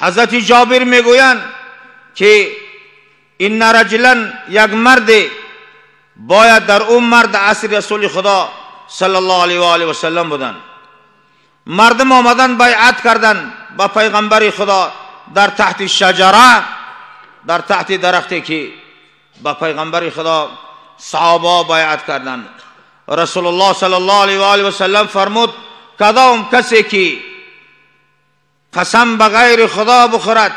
حضرت جابر میگویند که ان رجلا، یک مرد باید در اون مرد عصر رسول خدا صلی الله علیه و آله و سلم بودند. مردم آمدن بیعت کردن با پیغمبر خدا در تحت شجره، در تحت درختی که با پیغمبر خدا صحابه بیعت کردند. رسول الله صلی الله علیه و آله و سلم فرمود کدام کسی که قسم به غیر خدا بخورد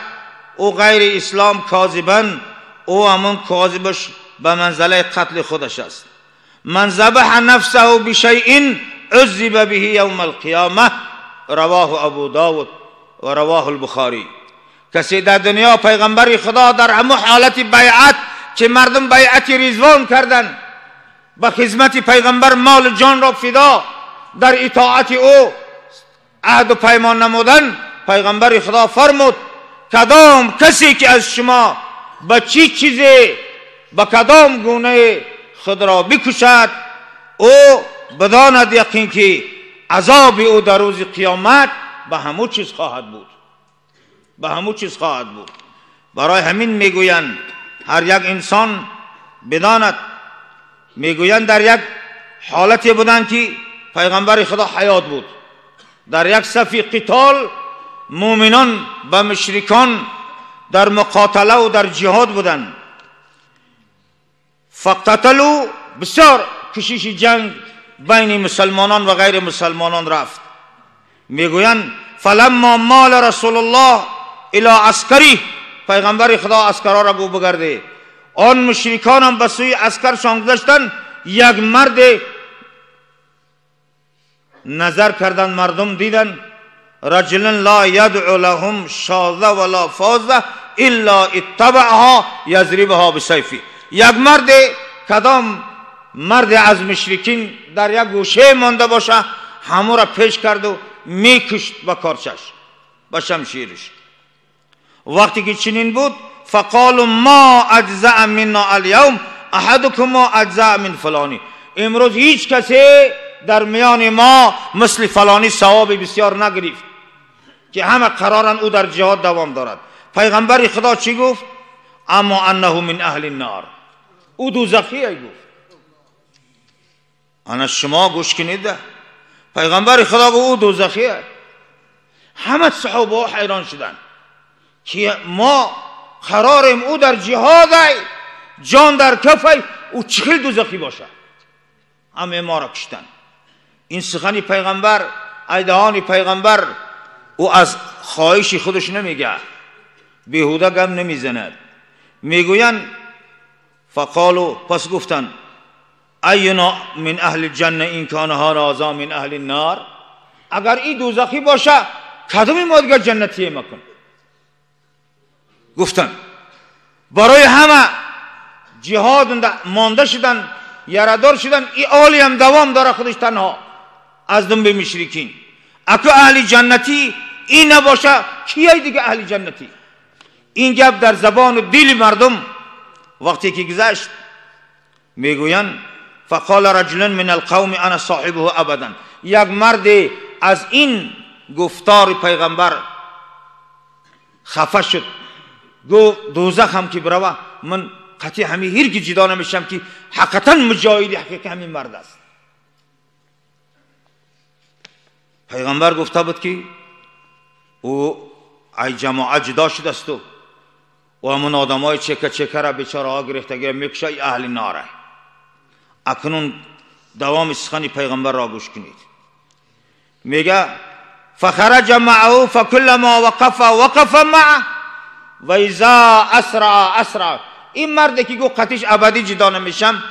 او غیر اسلام کاذبا، او همون کاذبش به منزله قتل خودش است. من ذبح نفسه بشیء عذب به یوم القیامه، رواه ابو داود و رواه البخاری. کسی در دنیا پیغمبر خدا در همون حالت بیعت که مردم بیعت رضوان کردن، به خدمت پیغمبر مال جان را فدا، در اطاعت او عهد و پیمان نمودن، پیغمبر خدا فرمود کدام کسی که از شما به چی چیزی به کدام گونه خود را بکشد او بداند یقین که عذاب او در روز قیامت به همو چیز خواهد بود، به همو چیز خواهد بود. برای همین میگویند هر یک انسان بداند. میگویند در یک حالتی بودند که پیغمبر خدا حیات بود، در یک صف قتال مؤمنان به مشرکان در مقاتله و در جهاد بودند. فقتلوا، بسیار کشش جنگ بین مسلمانان و غیر مسلمانان رفت. میگویند فلما مال رسول الله الی عسکری، پیغمبر خدا عسکرها را گو بگرده، آن مشرکان هم به سوی عسکرشان گذشتند. یک مرد نظر کردن، مردم دیدن رجل لا یدعو لهم شاذه ولا فاذه الا اتبعها یضربها بسیفه. یک مرد کدام مرد از مشرکین در یک گوشه مانده باشه همو را پیش کرد و میکشت با کارچش، با شمشیرش. وقتی که چنین بود فقالوا ما اجزع منا الیوم احدکم ما اجزع من فلانی، امروز هیچ کسی در میان ما مثل فلانی ثواب بسیار نگرفت که همه قرارن او در جهاد دوام دارد. پیغمبر خدا چی گفت؟ اما انه من اهل النار، او دوزخیه گفت. انا شما گوش کنید، پیغمبر خدا گفت او دوزخیه. همه صحابه حیران شدن که ما قراریم او در جهاد، جان در کفه، او چخیل دوزخی باشه؟ همه ما را کشتن. این سخن پیغمبر، ایدهان پیغمبر، او از خواهش خودش نمیگه، بیهوده گم نمیزند. میگویند فقالو، پس گفتن اینا من اهل الجنه این کان هذا من اهل النار، اگر این دوزخی باشه کدومی ما دیگر جنتی مکن. گفتن برای همه جهاد مانده شدن، یردار شدن، این آلی هم دوام داره خودش تنها از دم به مشرکین. اکو اهل جنتی این نباشه کیه دیگه اهل جنتی؟ این گپ در زبان و دل مردم وقتی که گذشت میگویند فقال رجل من القوم انا صاحبه ابدا. یک مرد از این گفتار پیغمبر خفه شد، گفت دوزخ هم که بروه من قطعی همین هرگز جدا نمیشم که حقیقتا مجاهد حقیقی همین مرد است. پیغمبر گفته بود که او ای جماعت جدا شده است و همون آدم های چکه چکه را بیچاره ها گرفتگی میکشه، ای اهل ناره. اکنون دوام سخن پیغمبر را گوش کنید. میگه فخرج معه فکلما وقف وقف معه و اذا اسرع اسرع. این مرد که گفت قطیش ابدی جدا نمیشم،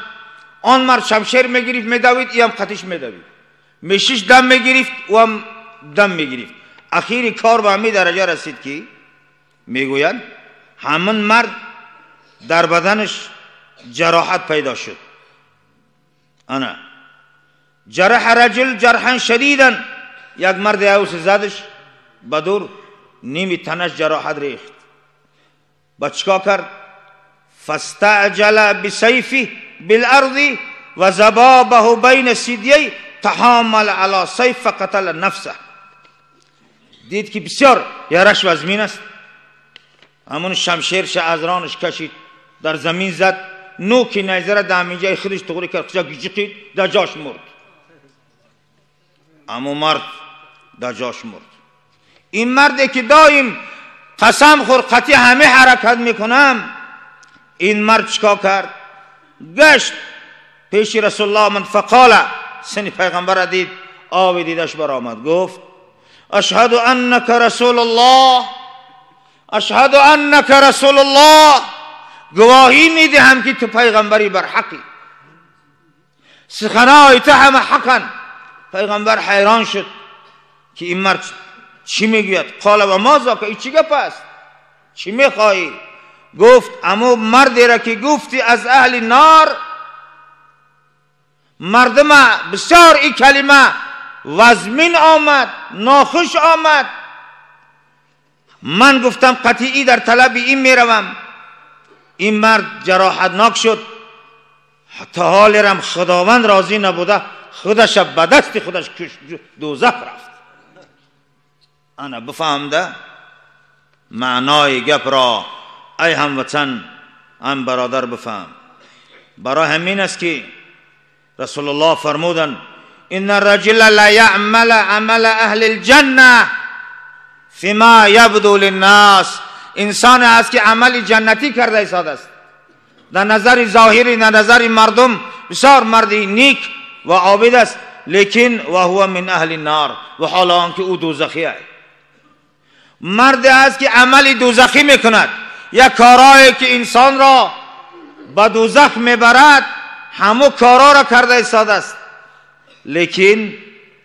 آن مرد شمشیر میگرفت میدوید، ای هم قطیش میدوید، میشیش دم میگرفت او هم دم میگرفت. اخیری کار به همین درجه رسید که میگویند همون مرد در بدنش جراحت پیدا شد. انا جرح رجل جرحا شدیدا، یک مرد اوس زدش بدور نیمی تنش جراحت ریخت. با چیکار کرد؟ فاستعجل بسیفه بالارض و زبابه بین سیدیه تحامل علی سیف فقتل نفسه. دید که بسیار یارش وزمین است، همون شمشیرش از رانش کشید در زمین زد، نوکی نیزه را در همینجای خودش تغری کرد، کجا گیجقید در جاش مرد. اما مرد در جاش مرد. این مردی که دایم قسم خور قطعی همه حرکت میکنم، این مرد چیکار کرد؟ گشت پیش رسول الله من فقال، سن پیغمبر دید، آب دیدش برآمد، گفت اشهد انک رسول الله، اشهد انک رسول الله، گواهی میدهم که تو پیغمبری بر حقی، سخنای تو همه حقن. پیغمبر حیران شد که این مرد چی میگوید؟ قال و ما ذاک، این چی گپ است؟ چی میخواهی؟ گفت امو مردی را که گفتی از اهل نار، مردم بسیار این کلمه وزمین آمد، ناخوش آمد، من گفتم قطعی در طلب این میروم. این مرد جراحتناک شد، حتی حال رم خداوند راضی نبوده، خودش به دست خودش دوزخ رفت. انا بفهمده معنای گپ را ای هموطن، هم برادر بفهم. برای همین است که رسول الله فرمودن ان الرجل لا يعمل عمل اهل الجنه فيما يبدو للناس. انسان است که عمل جنتی کرده ایستاده است، در نظر ظاهری، در نظر مردم بسیار مردی نیک و عابد است، لیکن و هو من اهل النار، و حال آنکه او دوزخی است. مرد است که عمل دوزخی میکند، یک کارهایی که انسان را به دوزخ میبرد همو کارا را کرده ایستاده است، لیکن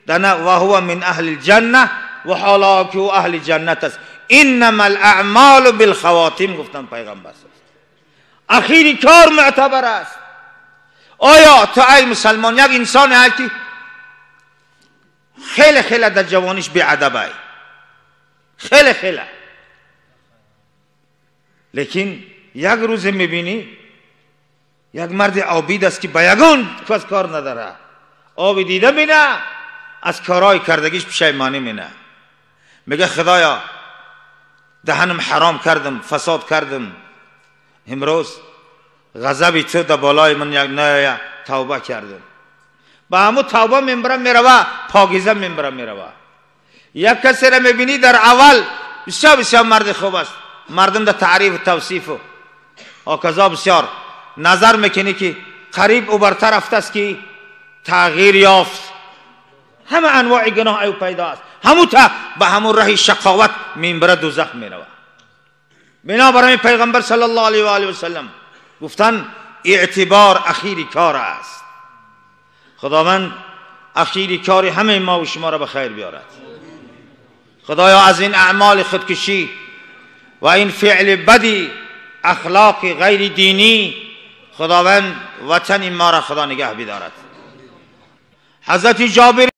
و هو من اهل الجنه، و حالا که او اهل جنت است. انما الاعمال بالخواتیم، گفتن پیغمبر اخیری کار معتبر است. آیا تو ای مسلمان یک انسان هستی که خیلی خیلی در جوانیش بی‌ادب ای، خیلی خیلی، لیکن یک روز میبینی یک مرد عابد است که به یگان کس کار نداره، آب دیده مینه، از کارهای کردگیش پشیمانی مینه، میگه خدایا دهنم حرام کردم، فساد کردم، امروز غضب تو در بالای من یک نه توبه کردم. با همو توبه منبره میروه، پاکیزه منبره میروه. یک کسی را میبینی در اول بسیار بسیار مرد خوب است، مردم در تعریف و توصیف و آکذا بسیار نظر میکنی که قریب او برطرف است که تغییر یافت، همه انواع گناه او پیدا است، همو تا به همون راه شقاوت منبره دوزخ میروه. بنابراین پیغمبر صلی الله علیه و آله و سلم گفتن اعتبار اخیری کار است. خداوند اخیری کاری همه ما و شما را به خیر بیارد. خدایا از این اعمال خودکشی و این فعل بدی، اخلاق غیر دینی، خداوند وطن ما را خدا نگه بدارد. حضرت جابر